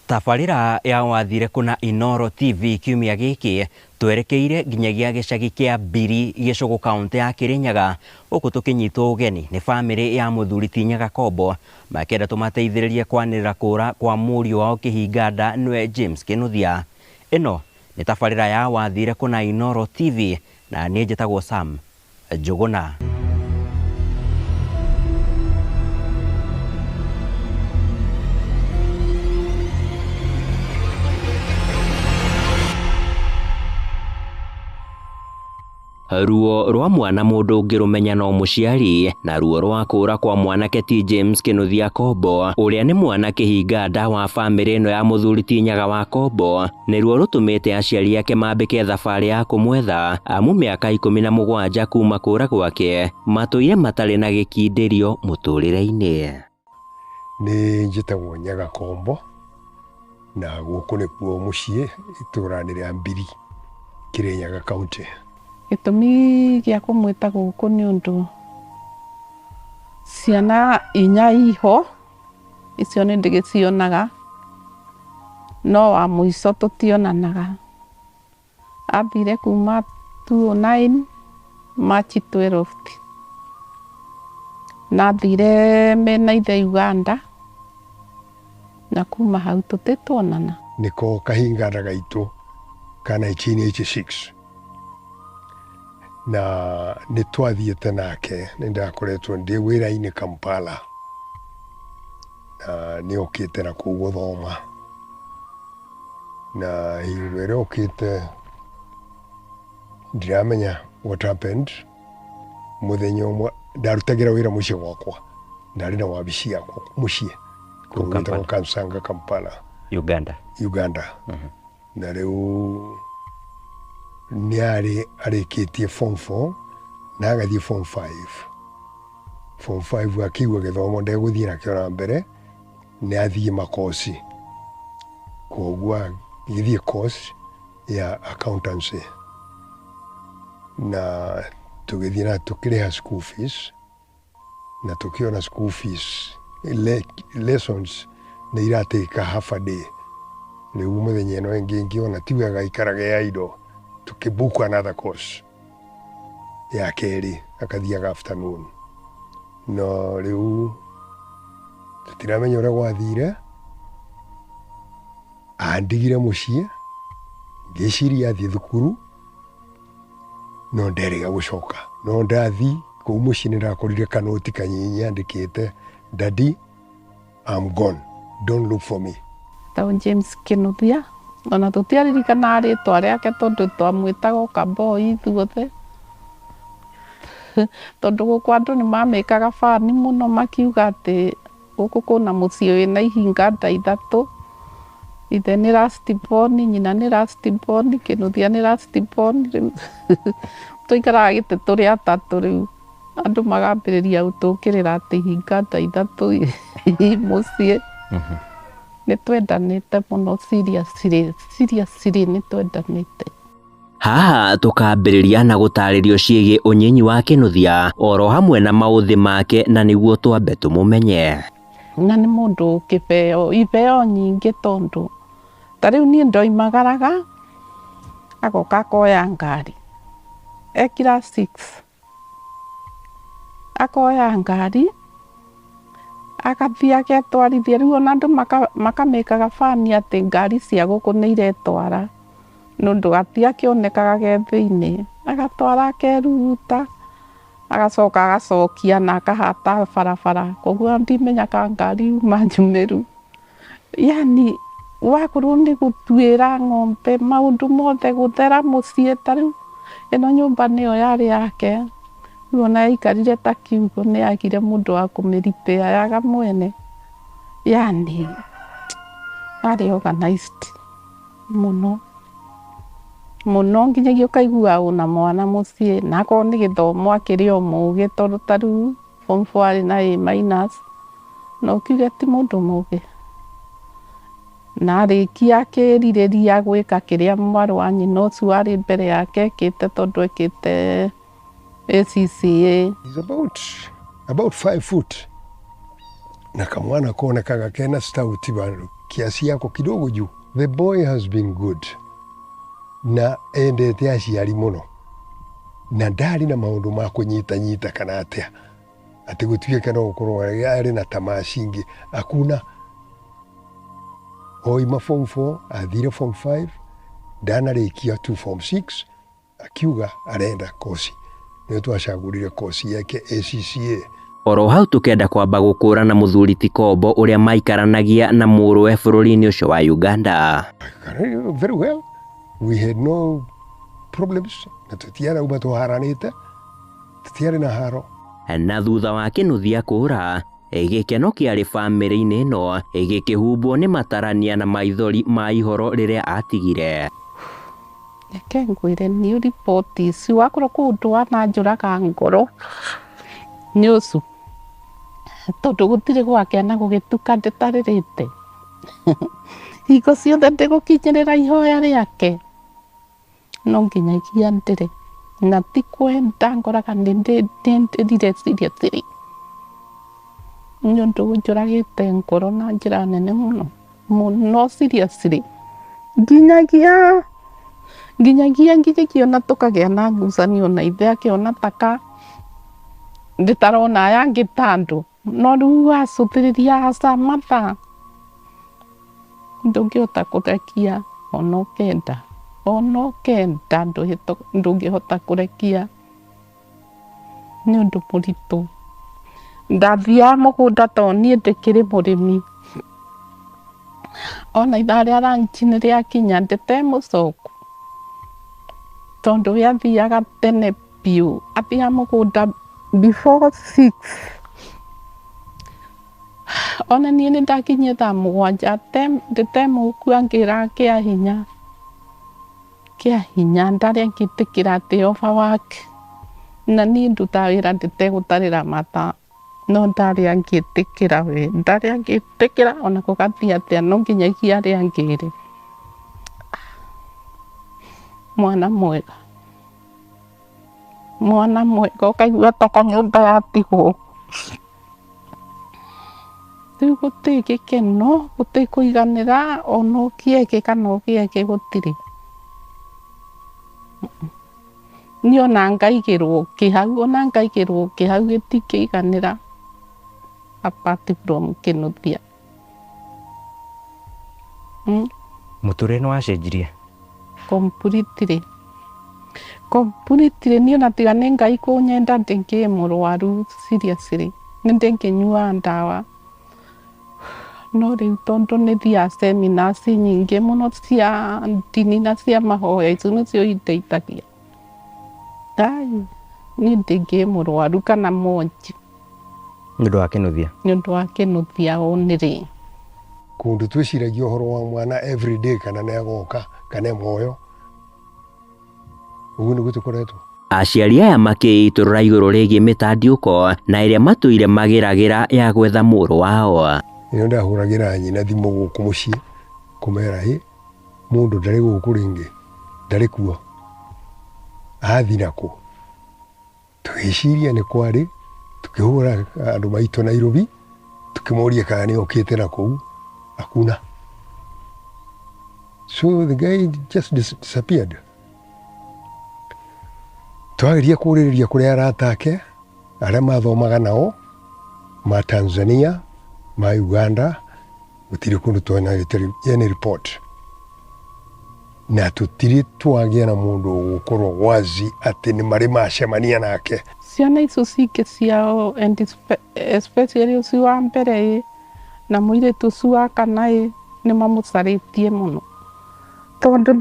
Tabarĩra ya wathire kũna Inooro TV kiumia gĩkĩ twerekeire nginyagia gĩcagi kĩa Mbiri Gĩcũgũ kaũntĩ ya Kĩrĩnyaga gũkũ tũkĩnyitwo ũgeni nĩ bamĩrĩ ya mũthuri ti Nyaga Kombo makĩenda tũmateithĩrĩrie kwanĩrĩra kũra kwa mũriũ wao kĩhinga-nda nĩwe James Kĩnuthia. Ĩno nĩ tabarĩra ya wathire kũna Inooro TV na niĩ njĩtagwo Sam Njũgũna. Ruo rwa mwana mũndũ ũngĩrũmenya no mũciari, na ruo rwa kũra kwa mwanake ti James Kĩnuthia Kombo ũrĩa nĩ mwana kĩhinga-nda wa bamĩrĩ ĩno ya mũthuri ti Nyaga wa Kombo nĩruo rũtũmĩte aciari ake mambĩke thabarĩ ya kũmwetha amu mĩaka 17 kuma kũra gwake matũire matarĩ na gĩkindĩrio mũtũrĩre-inĩ. Nĩ njĩtagwo Nyaga Kombo na gũkũ nĩkuo mũciĩ itũũra-inĩ rĩa Mbiri, Kĩrĩnyaga County. Gĩtũmi gĩa kũmwĩta gũkũ nĩ ũndũ ciana inya iho icio nĩ ndĩgĩcionaga no wa mũico tũtionanaga. Athire kuma 2009 March 12 na athire mena ithe Uganda na kuma hau tũtĩtuonana. Nĩko kahinganda gaitũ ka 1986 na nĩ twathiĩte nake, nĩ ndakoretwo ndĩ wĩra-inĩ Kampala na nĩ okĩte na kũu gũthoma na hingo ĩrĩa okĩte ndiramenya what happened. Mũthenya ũmwe ndarutagĩra wĩra mũciĩ gwakwa, ndarĩ na wabici yakwa mũciĩ Kũu Kampala. kũu Kansanga Kampala Uganda. Uganda. Na rĩu nĩ arĩ arĩkĩtie form 4 na agathiĩ form 5. Form 5 akĩigua gĩthomo ndegũthiĩ nakĩo na mbere, nĩ athiĩ makosi, koguo agĩthiĩ course ya accountancy na tũgĩthiĩ na tũkĩrĩha school fees na tũkĩona school fees lessons nĩ iratĩka half a day. Rĩu mũthenya ĩno ĩngĩ ngĩona ti wega aikarage ya indo, tũkĩbook another course ya kerĩ akathiaga afternoon. No rĩu tũtiramenya ũrĩa gwathire, andigire mũciĩ ngĩciria athiĩ thukuru no nderĩga gũcoka. No ndathi kũu mũciĩ nĩ ndakorire kanoti kanyinyi andĩkĩte daddy I'm gone, don't look for me. Etagwo James Kĩnuthia ona tũtiaririkanaga rĩtwa rĩake tondũ twamwĩtaga o Kaboi ithuothe tondũ gũkũ andũ nĩ mamĩkaga bani mũno makiuga atĩ gũkũ kwĩna mũciĩ wĩna ihinga nda ithatũ, ithe nĩ last born, nyina nĩ last born, Kĩnuthia nĩ last born. Rĩu tũikaraga gĩtĩ tũrĩ atatũ rĩu andũ magambĩrĩria gũtũkĩrĩra atĩ ihinga nda ithatũ i mũciĩ. Nĩ twendanĩte mũno seriously, seriously nĩ twendanĩte. Haha tũkambĩrĩria na gũtarĩrio ciĩgiĩ ũnyinyi wa Kĩnuthia oro hamwe na maũthĩ make na nĩguo twambe tũmũmenye. Na nĩ mũndũ kĩbeo, ibeo nyingĩ tondũ ta rĩu niĩ ndoimagaraga agoka akoya ngari e class 6 akoya ngari agathiĩ agetwarithia. Rĩu ona andũ makamĩkaga bani atĩ ngari cia gũkũ nĩ iretwara nĩ ũndũ gatiakĩonekaga ge thĩinĩ, agatwara akeruta agacoka agacokia na akahata barabara, koguo ndimenya kana ngari yuma nyumĩru. Yani wakorwo nĩ gũtuĩra ng'ombe maũndũ mothe, gũthera mũciĩ, ta rĩu ĩno nyũmba nĩyo yarĩ yake, rĩu ona yaikarire ta kiugo nĩ yagire mũndũ wa kũmĩripĩa yaga mwene. Yani arĩ organized mũno mũno nginyagia ũkaigua ũna mwana mũciĩ, na akorwo nĩ gĩthomo akĩrĩ o mũgĩ tondũ ta rĩu form 4 arĩ na A minus, no ũkiuge ti mũndũ mũgĩ. Na arĩkia akĩrirĩria gwĩka kĩrĩa mwarĩ wa nyina ũcio warĩ mbere yake ekĩte tondũ ekĩte ACCA. He's about 5 foot na kamwana konekaga kena stout bandu. Kiasi yako kidogo juu. The boy has been good na endete aciari mũno na ndarĩ na maũndũ ma kũnyitanyita kana atĩa atĩ gũtuĩke no gũkorwo arĩ na tamaa cingĩ akuna oima form 4 athire form 5 ndanarĩkia tu form 6 akiuga arenda kosi nĩyo twacagũrire kosi yake ACCA. Oro hau tukenda kwamba gũkũrana mũthuri ti Kombo ũrĩa maikaranagia na mũrũwe bũrũri-inĩ ũcio wa Uganda. Very well, we had no problems na tũtiarauma tũharanĩte, tũtiarĩ na haro. Na thutha wa Kĩnuthia kũra, gĩkeno kĩarĩ bamĩrĩ-inĩ ĩno gĩkĩhumbwo nĩ matarania na maithori ma ihoro rĩrĩa atigire. Reke ngwĩre niĩ riboti ici wakorwo kwĩ ũndũ wananjũraga ngoro nĩ ũcio tondũ gũtirĩ gwakĩa na gũgĩtuka ndĩtarĩrĩte hingo ciothe ndĩgũkinyĩrĩra ihoya rĩake no nginyagia ndĩre na ti kwenda ngoraga nĩ ndĩrire seriously nĩ ũndũ ũnjũragĩte ngoro na njĩra nene mũno mũno seriously nginyagia nginyagia nginyagia ona tũkagĩa na ngucanio na ithe akĩona taka ndĩtarona aya angĩ ta andũ no rĩu acũthĩrĩria aca mathaa ndũngĩhota kũrekia ona ũkenda ona ũkenda ndũngĩhota kũrekia nĩ ũndũ mũritũ. Ndathiaga mũgũnda tondũ niĩ ndĩkĩrĩ mũrĩmi ona ithaa rĩa ranji nĩ rĩakinya ndĩtemũcoku tondũ we athiaga tene biũ athiaga mũgũnda before 6 ona niĩ nĩ ndakinyie thaa 7 ndĩtemũku angĩraga kĩa hinya kĩa hinya ndarĩ angĩtĩkĩra atĩ overwork na niĩ ndutaga wĩra ndĩtegũtarĩra mathaa no ndarĩ angĩtĩkĩra we ndarĩ angĩtĩkĩra ona gũgathiĩ atĩa no nginyagia arĩa angĩre mwana mwega mwana mwega ũkaigua ta kanyũmba yatigwo rĩu gũtirĩ gĩkeno gũtirĩ kũiganĩra ona ũkĩeke kana ũgĩeke gũtirĩ niĩ ona ngaigĩrwo kĩ hau ona ngaigĩrwo kĩ hau gĩtingĩiganĩra apart from Kĩnuthia. Mũtũrĩre nĩ wacenjirie? Completely completely niĩ ona tiga nĩ Ngai kũnyenda ndĩngĩ mũrwaru seriously nĩ ndĩngĩnyuaga ndawa no rĩu tondũ nĩ thiaga seminars nyingĩ mũno cia ndini na cia mahoya icio nĩcio indeithagia Ngai niĩ ndĩngĩ mũrwaru kana mwonji Nĩ ũndũ wa Kĩnuthia? Nĩ ũndũ wa Kĩnuthia onĩrĩ. Kũndũ twĩciragia ũhoro wa mwana everyday kana nĩ agoka kana e muoyo ũguo nĩguo tũkoretwo. Aciari aya makĩitũrũra igũrũ rĩgiĩ mĩtandiũko na ĩrĩa matũire magĩragĩra ya gwetha mũrũ wao. Nĩo ndahũragĩra nyina thimũ gũkũ mũciĩ kũmera hĩ mũndũ ndarĩ gũkũ rĩngĩ ndarĩ kuo athi nakũ tũgĩciria nĩ kwarĩ tukĩhũra andũ maitũ Nairobi tukĩmoria kana nĩ okĩte na kũu hakuna. So the guy just disappeared. Twageria kũrĩrĩria kũrĩ arata ake arĩa mathomaga nao ma Tanzania ma Uganda gũtirĩ kũndũ tuonete any report na tũtirĩ twagĩa na mũndũ ũgũkorwo wazi atĩ nĩ marĩ macemania nake. Ciana icio cingĩ ciao and especially ũcio wa mbere ĩ na mũirĩtu ũcio wa kana ĩ nĩ mamũcarĩtie mũno tondũ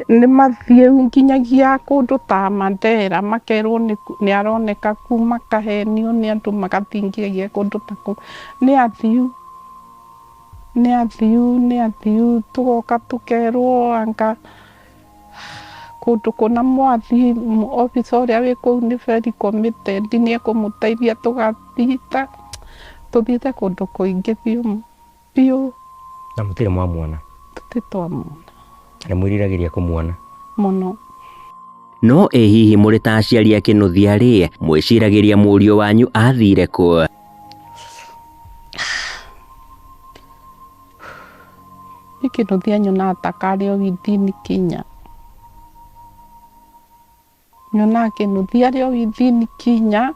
nĩ mathiĩ nginyagia kũndũ ta Mandera makerwo nĩ aroneka kuu makahenio nĩ andũ magathiĩ nginyagia kũndũ ta kũu nĩ athiu nĩ athiu nĩ athiu tũgoka tũkerwo anga kũndũ kũna mwathiĩ officer ũrĩa wĩ kũu nĩ very committed nĩ ekũmũteithia tũgathiĩ ta tũthiĩte kũndũ kũingĩ biũ biũ. Na mũtirĩ mwamuona? Tũtirĩ twamuona. Nĩ mwĩriragĩria kũmuona? Mũno. No ĩ hihi mũrĩ ta aciari a Kĩnuthia rĩ mwĩciragĩria mũriũ wanyu athire kũ? Niĩ Kĩnuthia nyonaga ta karĩ o within kinya. Nyonaga Kĩnuthia arĩ o within kinya,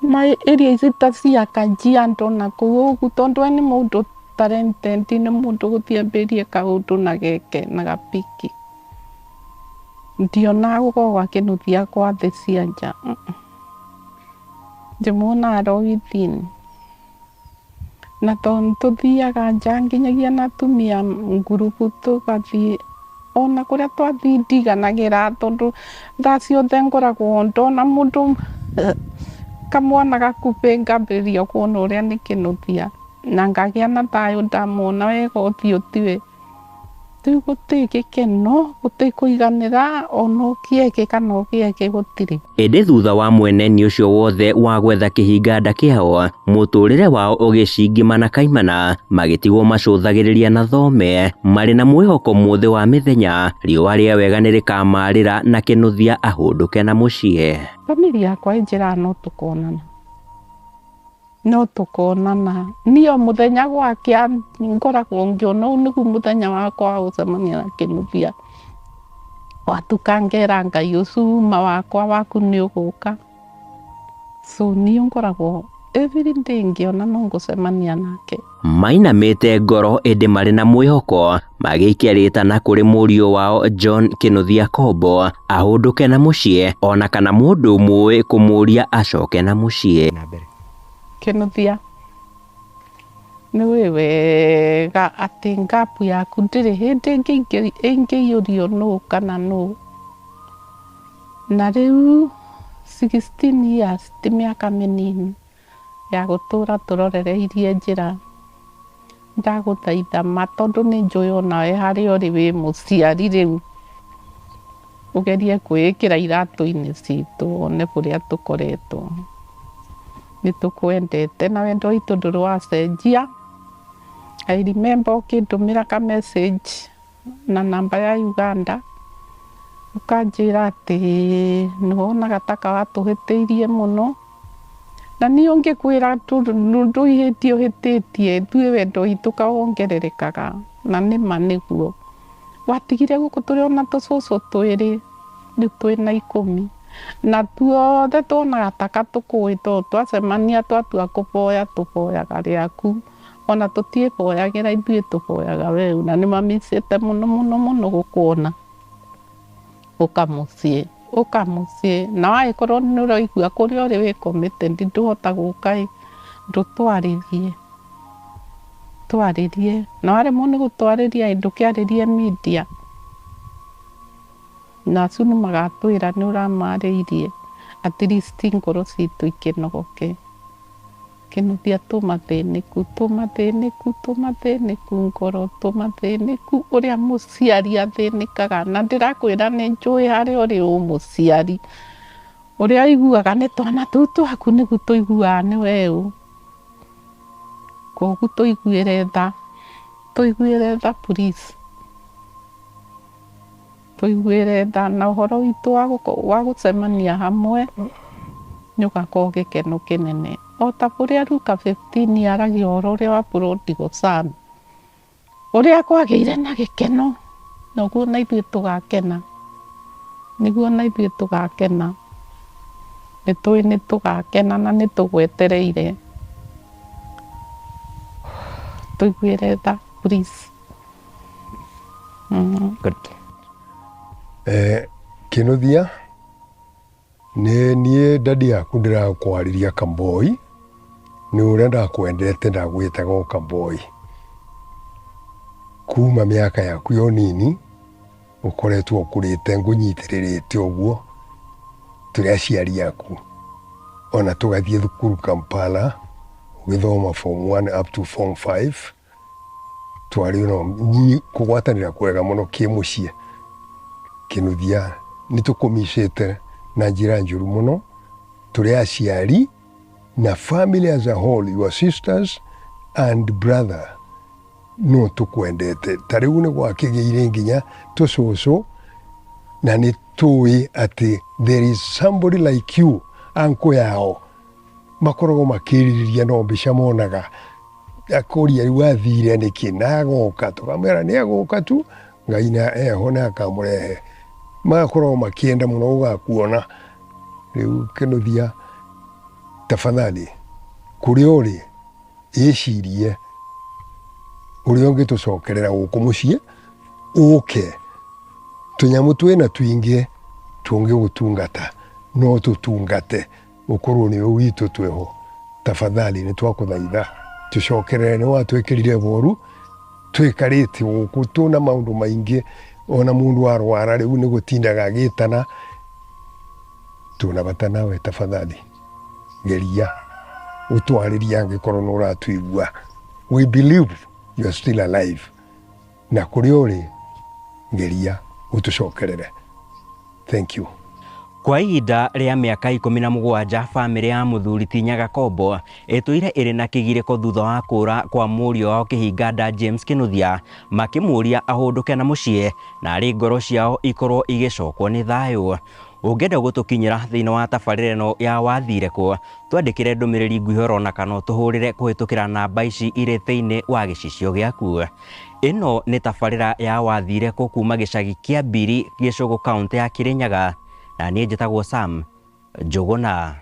ma area ici ta cia Kajiado na kũu ũguo, tondũ we nĩ mũndũ talented, nĩ mũndũ ũgũthiĩ ambĩrĩrie kaũndũ na geke na gapiki. Ndionaga gũkorwo gwa Kĩnuthia kwa thĩ cia nja, ndĩmuonaga arĩ o within. Na tondũ nĩ tũthiaga nja nginyagia na atumia ngurubu tũgathiĩ, ona kũrĩa twathiĩ ndiganagĩra tondũ thaa ciothe ngoragwo ndona mũndũ kamwana gakuhĩ ngambĩrĩria kuona ũrĩa nĩ kĩnuthia, na ngagĩa na thayũ ndamwona wega ũthiũ tiwe. Rĩu gũtirĩ gĩkeno, gũtirĩ kũiganĩra, ona ũkĩeke kana ũgĩeke gũtirĩ. Ĩndĩ thutha wa mweneni ũcio wothe wa gwetha kĩhinga nda kĩao, mũtũrĩre wao ũgĩcingimana kaimana, magĩtigwo macũthagĩrĩria na thome, marĩ na mwĩhoko mũthĩ wa mĩthenya, riũa rĩa wega nĩrĩkamarĩra na Kĩnuthia ahũndũke na mũciĩ. Famĩlĩ yakwa ĩnjĩraga no tũkonana. No tũkonana. Niĩ o mũthenya gwakĩa ngoragwo ngĩona ũyũ nĩguo mũthenya wakwa wa gũcemania na Kĩnuthia. Gwatuka ngera Ngai ũcio uma wakwa waku nĩ ũgũka. So niĩ ngoragwo every day ngĩona no ngũcemania nake. Mainamĩte ngoro ĩndĩ marĩ na mwĩhoko, magĩikia rĩtana kũrĩ mũriũ wao John Kĩnuthia Kombo ahũndũke na mũciĩ ona kana mũndũ mũĩ kũmũria acoke na mũciĩ. Kĩnuthia, nĩ ũĩ wega atĩ ngapu yaku ndĩrĩ hĩndĩ ĩngĩiyũrio nũ kana nũ. Na rĩu 16 years ti mĩaka mĩnini ya gũtũra tũrorereirie njĩra. Ndagũthaitha ma tondũ nĩ njũĩ onawe harĩa ũrĩ wĩ mũciari rĩu, ũgerie kwĩĩkĩra iratũ-inĩ citũ wone kũrĩa tũkoretwo. Nĩ tũkwendete na wendo witũ ndũrĩ wacenjia. I remember ũkĩndũmĩra ka message na namba ya Uganda, ũkanjĩra atĩ nĩ wonaga ta watũhĩtĩirie mũno. Na niĩ ũngĩkwĩra ndũihĩtie ũhĩtĩtie, ithuĩ wendo witũ wongererekaga, na nĩ ma nĩguo. Watigire gũkũ tũrĩ ona tũcũcũ twĩrĩ, rĩu twĩna ikũmi. Na tuothe tuonaga taka tũkũĩ tondũ twacemania twatua kũboya tũboyaga rĩaku. Ona tũtiĩboyagĩra ithuĩ tũboyaga we, na nĩ mamicĩte mũno mũno mũno gũkuona. Ũka mũciĩ, ũka mũciĩ. Na wagĩkorwo nĩ ũraigua kũrĩa ũrĩ wĩ committed ndũhota gũka ĩ, ndũtwarĩrie. Twarĩrie. Na waremwo nĩ gũtwarĩria ĩ, ndũkĩarĩrie media. Na acio nĩ magatwĩra nĩ ũramarĩirie. At least ngoro citũ ikĩnogoke. Kĩnuthia tũmathĩnĩku, tũmathĩnĩku, tũmathĩnĩku ngoro, tũmathĩnĩku ũrĩa mũciari athĩnĩkaga. Na ndĩrakwĩra nĩ njũĩ harĩa ũrĩ wĩ mũciari, ũrĩa ũiguaga nĩ twana tũu twaku nĩguo tũiguaga nĩ we ũ. Koguo tũiguĩre tha, tũiguĩre tha please. Tũiguĩre tha na ũhoro witũ wa gũcemania hamwe nĩ ũgakorwo gĩkeno kĩnene. O ta ũrĩa Luka 15 yaragia ũhoro ũrĩa wa prodigal son, ũrĩa kwagĩire na gĩkeno, noguo na ithuĩ tũgakena. Nĩguo na ithuĩ tũgakena. Nĩ tũĩ nĩ tũgakena na nĩ tũgwetereire. Tũiguĩre tha please. Good. Kĩnuthia, nĩ niĩ dadi yaku ndĩrakwarĩria Kamboi, nĩ ũrĩa ndakwendete ndagwĩtaga o Kamboi. Kuma mĩaka yaku ya ũnini, ũkoretwo ũkũrĩte ngũnyitĩrĩrĩte ũguo, tũrĩ aciari aku. Ona tũgathiĩ thukuru Kampala, ũgĩthoma form 1 up to form 5, twarĩ no kũgwatanĩra kwega mũno kĩmũciĩ. Kĩnuthia nĩ tũkũmicĩte na njĩra njũru mũno, tũrĩ aciari na family as a whole, your sisters and brother, no tũkwendete. Ta rĩu nĩ gwakĩgĩire nginya tũcũcũ, na nĩ tũĩ atĩ there is somebody like you, uncle yao, makoragwo makĩrirĩria no mbica monaga. Akũria rĩu athire nĩkĩ na agoka, tũkamwĩra nĩ agũka tu, Ngai na eho na akamũrehe. Magakorwo makĩenda mũno gũgakuona. Rĩu Kĩnuthia, tafadhali kũrĩa ũrĩ ĩcirie ũrĩa ũngĩtũcokerera gũkũ mũciĩ, ũke tũnyamũ twĩna twingĩ tũngĩgũtungata no tũtungate. Ũkorwo nĩwe witũ twĩho, tafadhali nĩtwakũthaitha tũcokerere, nĩwatwĩkĩrire boru twĩkarĩte gũkũ tũna maũndũ maingĩ, ona mũndũ arwara rĩu nĩgũtindaga agĩtana, tũna bata nawe tafadhali geria ũtwarĩrie angĩkorwo nĩũratũigua, we believe you are still alive, na kũrĩa ũrĩ geria ũtũcokerere. Thank you. Kwa ihinda rĩa mĩaka 17 bamĩrĩ ya mũthuri ti Nyagakombo ĩtũire ĩrĩ na kĩgirĩko thutha wa kũra kwa mũriũ wao kĩhinganda James Kĩnuthia makĩmũria ahũndũke na mũciĩ na arĩ ngoro ciao ikorwo igĩcokwo nĩ thayũ. Ũngĩenda gũtũkinyĩra thĩinĩ wa tabarĩra ĩno ya wathire kũ, twandĩkĩre ndũmĩrĩri nguhĩ oro na kana ũtũhũrĩre kũhĩtũkĩra namba ici irĩ thĩinĩ wa gĩcicio gĩaku. Ĩno nĩ tabarĩra ya wathire kũ kuma gĩcagi kĩa Mbiri Gĩcũgũ kaũntĩ ya Kĩrĩnyaga na niĩ njĩtagwo Sam Njũgũna.